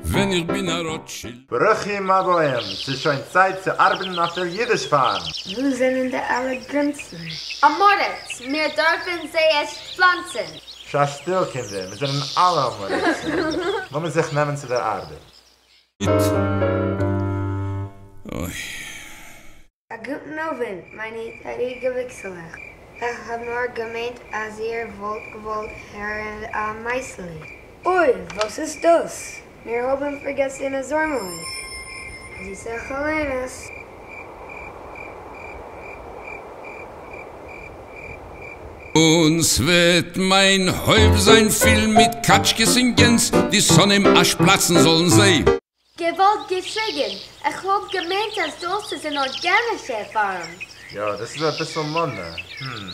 ווען איך בין א רוטשילד. ברוכים הבאים, ס'איז שוין צייט צו ארבעטן אויף דער אידיש פארם. וואו זענען די אלע גרינסן? עם הארץ, מיר דארפן זיי ערשט פלאנצן. שא שטיל קינדער, מיר זענען אלע עם הארצים. לאמיר זיך נעמען צו דער ארבעט. אוי. א גוטן אוונט, מיינע טייערע געוויקסעלעך. איך האב נאר געמיינט אז איר וואלט געוואלט הערן א מעשה'לע. אוי, וואס איז דאס? מיר האבן פארגעסן א זוימעלע. זיסע חלומות. און ס'וועט מיין הויף זיין פיל מיט קאטשקעס און גענז, די שונאים אזש פלאצן זאלן זיי. געוואלד געשריגן, איך האב געמיינט אז דאס איז אן ארגאנישע פארם. יא, דאס איז אביסל מאדנע. הום.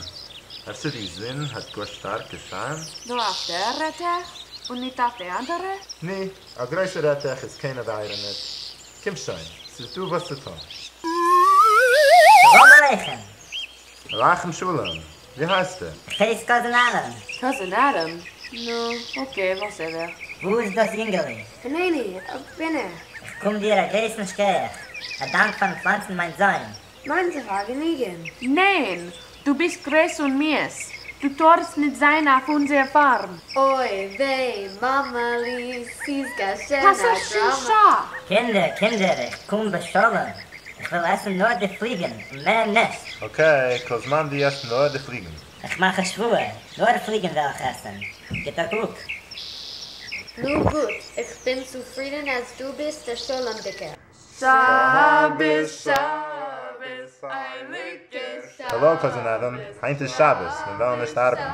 אפשר די זון האט גאר שטארק געשיינט? נאר אויף דער רעטעך און ניט אויף די אנדערע? נו, א גרויסע רעטעך איז קיין עבירה ניט. קום שוין, ס'איז דא וואס צו טון. שלום עליכם! עליכם שלום! ווי הייסטו? איך הייס קאזין אדם. קאזין אדם? נו, אקעי, וואטעווער. וואו איז דאס יונגעלע? הנני, אט בין איך. איך קום דיר א גרויסן שכח. א דאנק פארן פלאנצן מיין זוים. מיינס א פארגעניגן. ניין! דו ביסט גרויס און מיאוס. דו טארסט ניט זיין אויף אונזער פארם. אוי וויי, מאמעלי, ס'איז געשען א דראמא. קינדער, קינדער, איך קום בשלום. איך וויל עסן נאר די פליגן און מער נישט. אקעי, כל זמן דו עסט נאר די פליגן. איך מאך א שבועה, נאר פליגן וועל איך עסן. גיט א קוק. נו גוט, איך בין צופרידן אז דו ביסט א שלומ'דיגער. שבת שבת הייליגע שבת. האלא קאזין אדם, היינט איז שבת, מיר וועלן נישט ארבעטן.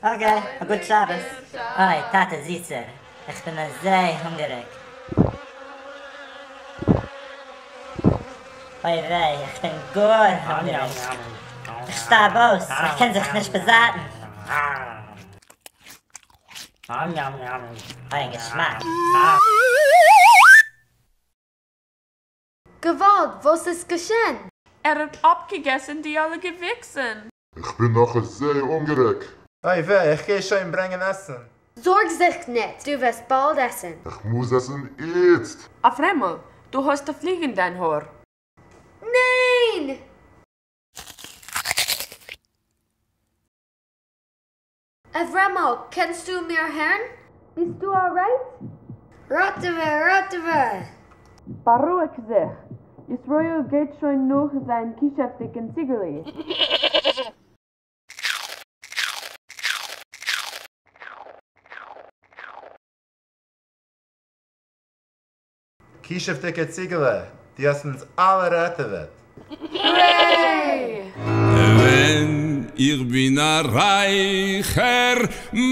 אקעי, א גוט שבת. אוי, טאטע זיסער, איך בין אזוי הונגעריג. אוי וויי, איך בין גאר הונגעריג. איך שטארב אויס, איך קען זיך נישט באזייטן. אוי, געשמאק. געוואלד, וואס איז געשען? ער האט אפגעגעסן די אלע געוויקסן. איך בין נאך אזוי הונגעריג. אוי וויי, איך גיי שוין ברענגען עסן. זארג זיך ניט, דו וועסט באלד עסן. איך מוז עסן איצט! אברעמל, דו האסט א פליג אין דיין האר. ניין! אברעמל, קענסטו מיר הערן? ביסטו אלרייט? ראטעווע! ראטעווע! בארואיג זיך, ישראל גייט שוין נאך זיין כישופ'דיגן ציגעלע. כישופ'דיגע ציגעלע, דו האסט אונז אלע ראטעוועט! הורעי! ווען איך בין א רייכער מאן.